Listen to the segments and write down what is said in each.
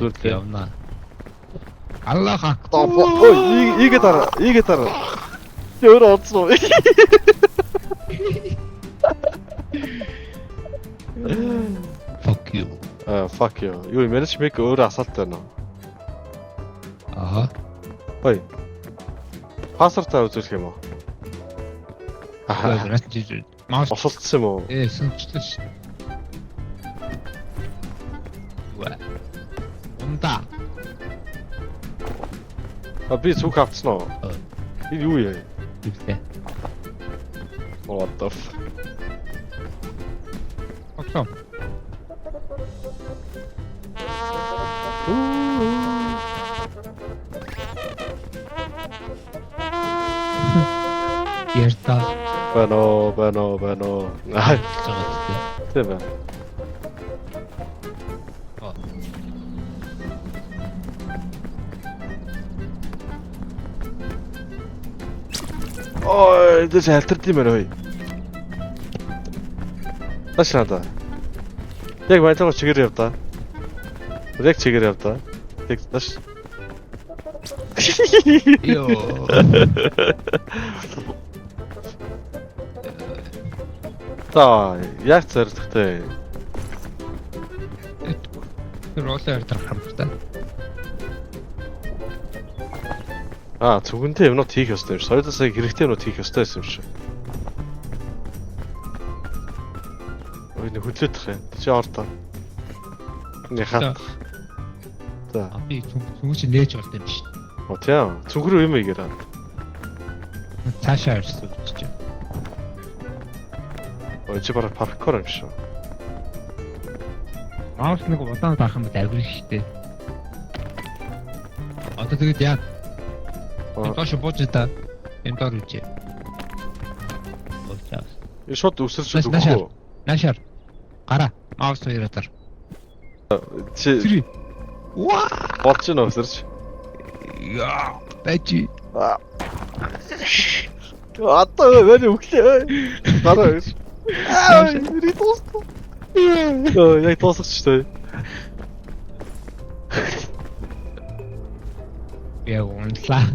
Зүрлээ. Явна. Аллах акбар. Ой, ийгээ дараа, ийгээ дараа. Чи өөрөө онцсон уу? Fuck you. Аа, fuck you. Юу manage make өөрөө асаалт байна уу? Аа. Ой. Пассвортаа үзүүлэх юм уу? Аа. Маус Босолцсон юм уу? сүнчлээ ш. Вэ. Унда. А би зүг авцсан уу? Энэ юу юм? Үлдээ. What the f. Оксом. Ярьта. Бано, бано, бано. Аа, гэж байгаа тийм байна. Ой, дэс альтерд юм байна хөөе. Тааш надаа. Яг баялгаа чигээр яв та. Яг чигээр яв та. Яг тааш. Йоо. За, яг зоригтой. Роллер дээр хамтаа. Аа, зүгэнтэй юмнууд хийх ёстой юм шиг. Соёлоо сая хэрэгтэй юмнууд хийх ёстой байсан юм шиг. Ой, нэг хөдлөөдөх юм. Чи ор та. Нэг хат. За. Би цүнх чи нээж болд юм биш. О, тийм. Цүнх рүү юм ийгэрээ. Цаашаа ирсэн гэж чинь. Ой, чи бараг паркур юм шиг. Маус нэг удаан дарах юм бол агрих штэ. Одоо тэгээд яа? Доош бууж та. Энэ доор үжи. Болцоо. Энэ шууд өсөрч өгөхгүй. Наашаар. Гараа. Маус хоёроо дар. Чи Ваа! болж гинэ өсөрч. Яа, бачи. Одоо миний өглөө. Гараа гэж. Аа, би дуустав. Йоо, яг дуусгач тээ. Яг унлаа.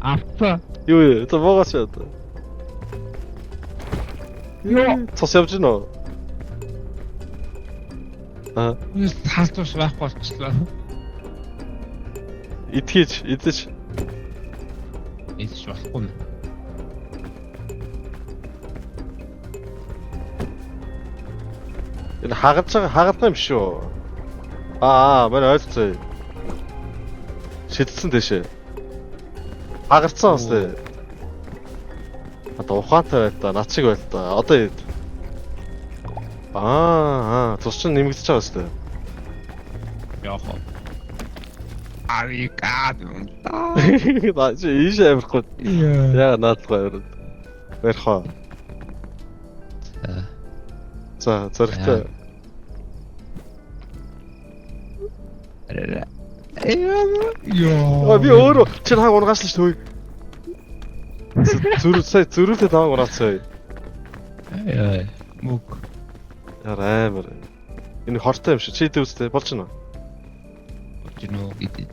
Авца. Юу юу, за богооч одоо. Йоо. Цус явж гинэ үү? Аа, Халдварч байхгүй болчихлоо. итгэж, идэж. Идэж болохгүй юм. Энэ хагаж байгаа хагалгаа юм шүү. Аа, манай ойлцоо. Шидэлсэн дэшээ. Хагарцсан бас тээ. Одоо ухаантай байл та, над шиг байл та. Одоо ид. Аа, цус чинь нэмэгдэж байгаа сте. Яах вэ? Авика. Наа чи ийш амирхгүй. Яа. Яа наадлага амирд. Барих. За, зоригтой. Йоо. Аа, би өөрөө чи хааг унгаачлаа шүү дээ. Зүрх сая зүрхтэй тааг унаацаа. Яа. Мөг. Яар амар. Энэ хортой юм шиг. Чи идэв үстэй болж байна. Болж гинөө гэдэг.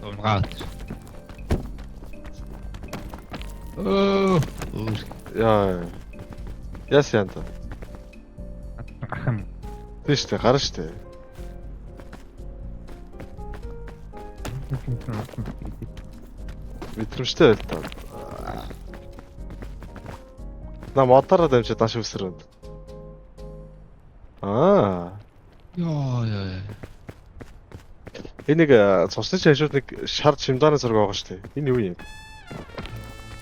Унгаад. Оо. Яа. Яс янда. Гарах юм. Тийм шүү дээ, гарна шүү дээ. Мэдрэмжтэй байл та. На мотороо дамжаад даш өсрөнд. Аа. Йоо ёо. Энэ нэг цусны чашууд нэг шар чимдааны зураг байгаа шүү дээ. Энэ юу юм?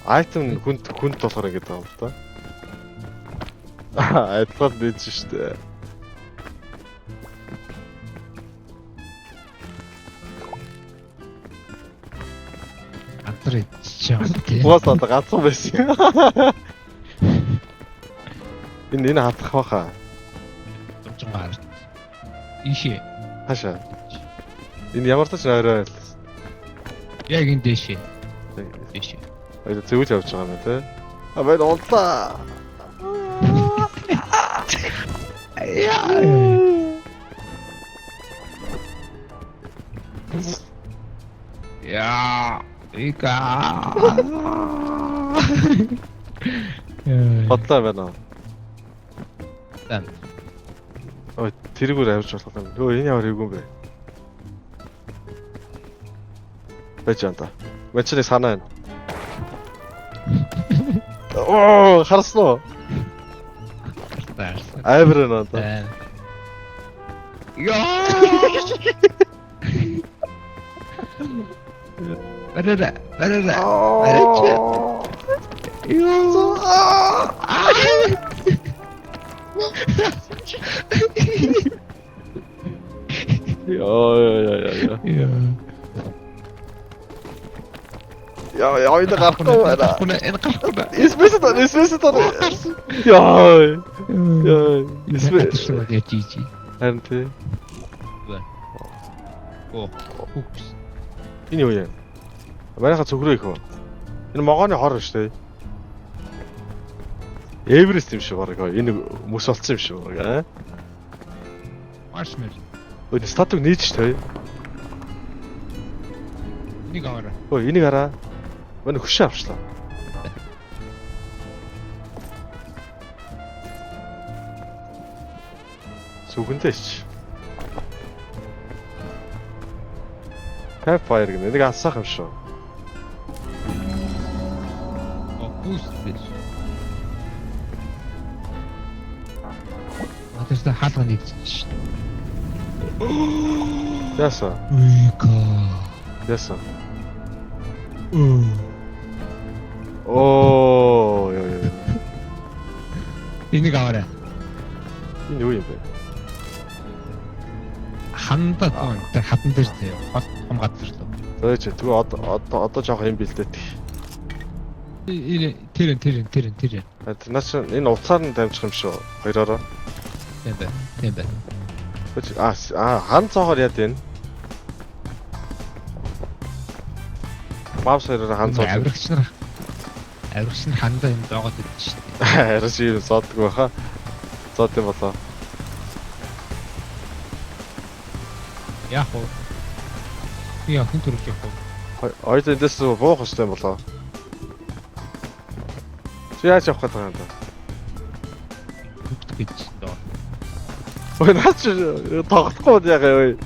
Айтем хүнд хүнд болохоор ингэж байгаа юм л та. Адилхан дэж шүү дээ. Газар идчихээ юм тий. Угаас одоо ганцхан байсан. Энэ энэ хатах баха. Зуржин гар. Ийшээ. Хаашаа. Энэ ямар ч орой байл. Яг энэ дээшээ. Дээшээ. Хоёр зөвл явж байгаа юм тий. А байна унтлаа. Яа, Вика. Бодлоо байна уу? Тан. Ой, тэрүүгээр авч болох юм. Өө энэ ямар хэвгүй юм бэ? Байж анда. Мэн чи нэг санаа байна. Оо, харсан уу? Таарсан. Амар байна анда. Яа. Барара, барара. Барач. Йоо. Йоо ёо ёо ёо. Яа. Яа, яа энэ гарахгүй байна. Энэ гарахгүй байна. Эсмэс та, эсмэс та. Яа. Яа, эсмэс. Яаж ийж. Харин тий. Оо, хүүкс. Энэ юу юм? Манайха цөхрөө их үү? Энэ могооны хор шүү дээ. Эверест юм шиг бараг. Энэ мөс олцсон юм шиг бараг аа. Маршмеллоу. Өө статуг нээж шүү дээ. Энийг аваарай. Өө энийг хараа. Манай хөшөө авчлаа. Сүгэндээ ч. Campfire гэнэ. Энийг алсаах юм шүү. Оо, boost гэж. Надад хаалга нэгдсэн шүү дээ. Яасан? Вика. Яасан? Оо, ёо ёо. Энийг аваарай. Энэ юу юм бэ? Хандаа тэр хатан дээр заяа. Гол том газар лу. За чи тэгвэл одоо одоо жоох юм бэлдээд. Тэр тэр тэр тэр. Тэр наач энэ утсаар нь дамжих юм шүү. Хоёроороо. Тийм бай. Тийм бай. Аа хан цоогоор яд энэ. Маус хоёроор хан цоо. Авирагч нар хандаа юм зоогоод идэв шүү дээ. Арай чи юм зоодог байхаа. Зоод юм болоо. Яах вэ? Би охин төрүүлж явах уу? Хоёр эндээс буух хэрэгтэй юм болоо. Чи яаж явах гэдэг юм бэ? Бүгд гэж доо. Ой наач тоглохгүй яг ой.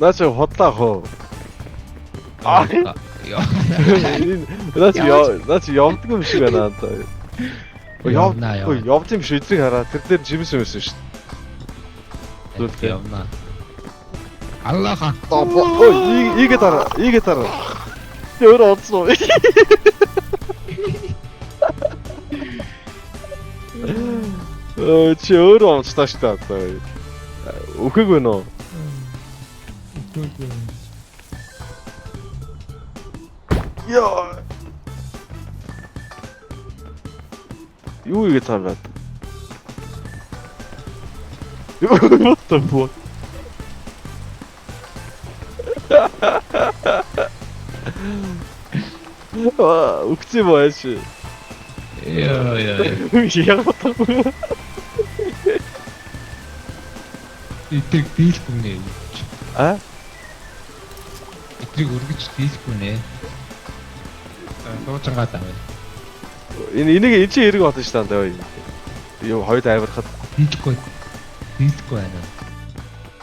Наач худлаа хөө. Аа. Энэ наач наач явдгүй юм шиг байна одоо. Явна Ой явд юм шиг эдрийг хараа. Тэр дээр жимс юмсэн шүү дээ. Явна. Аллаха. Ой ийгээ дараа ийгээ дараа. Би өөрөө онцсон уу? Өө чи өөрөө онцлаа шүү дээ одоо. Үхээгүй нөө. Йоо. Юу ийгээ цаа байд. What the fuck? Аа, үхсэн юм аа чи. Яа яа. Яг бодохгүй. Эдрийг дийлэхгүй нэ. А? Эдрийг өргөж дийлэхгүй нэ. Дуужангаа даваа. Энэ энийг энэ чи хэрэг болно шүү дээ. Юу хоёул авирахад Дийлэхгүй. Дийлэхгүй байна.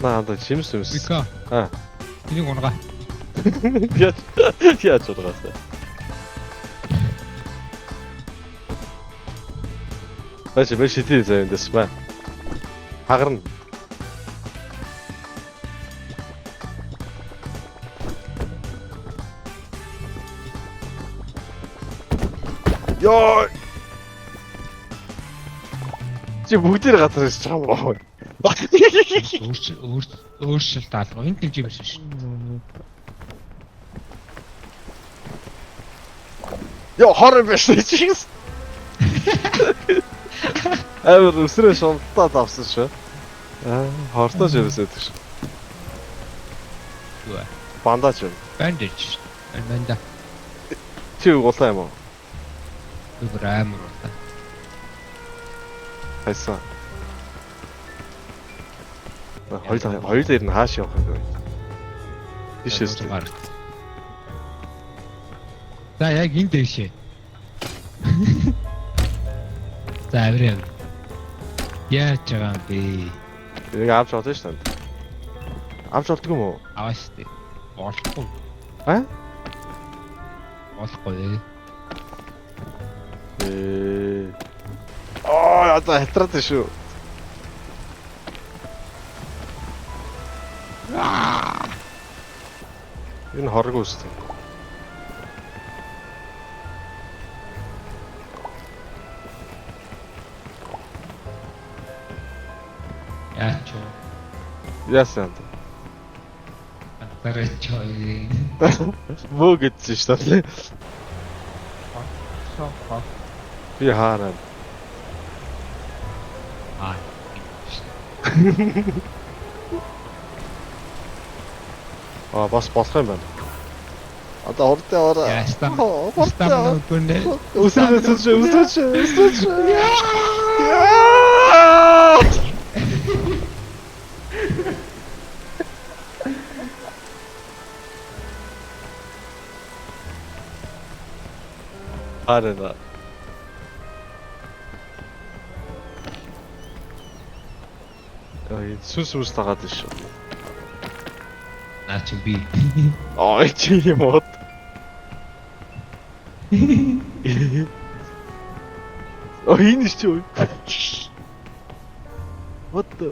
наа анда жимс юмс. Вика. Аа. Энийг унгаа. Яаж яаж унгаасаа. Бач бэ шидий заа эндээс ба. Хагарна. Йоо. Чи бүгдээр газар ирж байгаа юм уу? Өөрчлөлт алга. Энд нэг юм шиг шүү. Йоо хор юм биш үү чи? Амар өсрөө шунтаад авсан шүү. Аа, хортоо ч ерөөсөө байдаг шүү. Юу вэ? Бандаж юм. Bandage. Банда. Чи улаан юм уу? Бүр амар улаан. Хайсан. Хоёул ер нь хааш явах юм бэ? Тийшээс л. За яг энэ дэвшээ. За авираа. Яаж байгаа юм бэ? Энийг авч олно шүү дээ. Авч олдгүй юм уу? Аваа шүү дээ. Болохгүй. А? Болохгүй. Ээ. Аа, одоо хятраад байна шүү. Энэ хорог үстэй. Яаж ч вэ? Яасан юм? Ганцаараа ч вэ? Бөө гэдсэн шүү дээ. Би хаараа. Аа. Аа, бас болох юм байна. Одоо хурдан яваарай. Яа, стам. Хурдан яваарай. Стам. Өсрөөч, өсрөөч, өсрөөч. Яа! Хараа. Ай, сүс сүс дагаад шүү. Наа чи би. Аа, чи юм уу? Оо, энэ шүү. What the?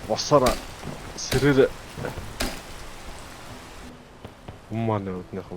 Босоороо сэрээр хүмүүс маань үүднийх.